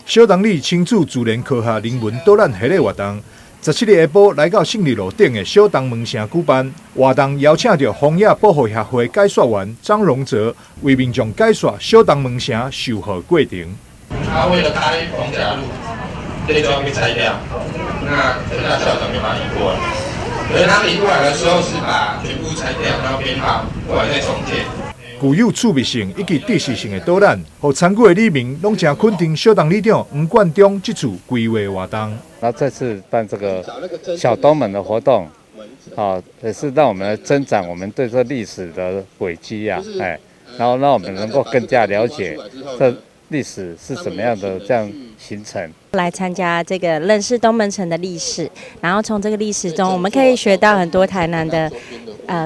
小東里親子自然科學人文導覽系列活動，17日下晡來到勝利路頂的小東門城舉辦。活動邀請著荒野保護協會解說員張榮哲為民眾解說小東門城修復過程。他為了開逢甲路，這就要被拆掉。那成大校長就把它移過來。可是他移過來的時候是把全部拆掉，然後編號過來再重建。具有趣味性以及知識性的導覽，予參與的里民攏誠肯定小東里長黃冠中這次規劃活動。那這次辦這個小東門的活動，啊，也是讓我們增長我們對這歷史的軌跡啊，哎，然後讓我們能夠更加了解這歷史是怎麼樣的這樣形成。來參加這個認識東門城的歷史，然後從這個歷史中，我們可以學到很多台南的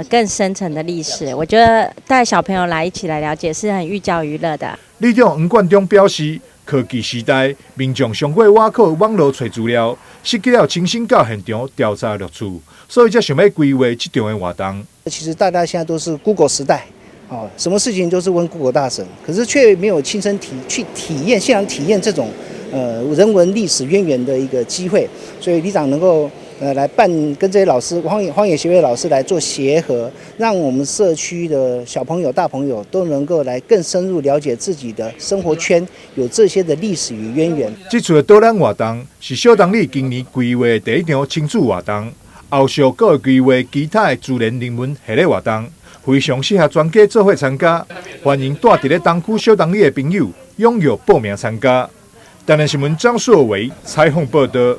更深層的歷史。我覺得帶小朋友來一起來了解，是很寓教於樂的。里長黃冠中表示，科技時代，民眾上過倚靠網路揣資料，失去了親身到現場調查的樂趣，所以才想欲規劃這場的活動。其實大家現在都是 Google 時代。哦，什麼事情都是問 Google 大神，可是卻沒有親身去體驗、現場體驗這種人文歷史淵源的一個機會。所以里長能夠來辦，跟這些老師荒野協會老師來做協和，讓我們社區的小朋友、大朋友都能夠來更深入了解自己的生活圈有這些的歷史與淵源。這次的導覽活動是小東里今年規劃的第一場親子活動，後續閣會規劃其他的自然人文系列活動。非常適合全家做伙參加，歡迎住佇咧東區小東里的朋友踴躍報名參加。台南新聞張碩維採訪報道。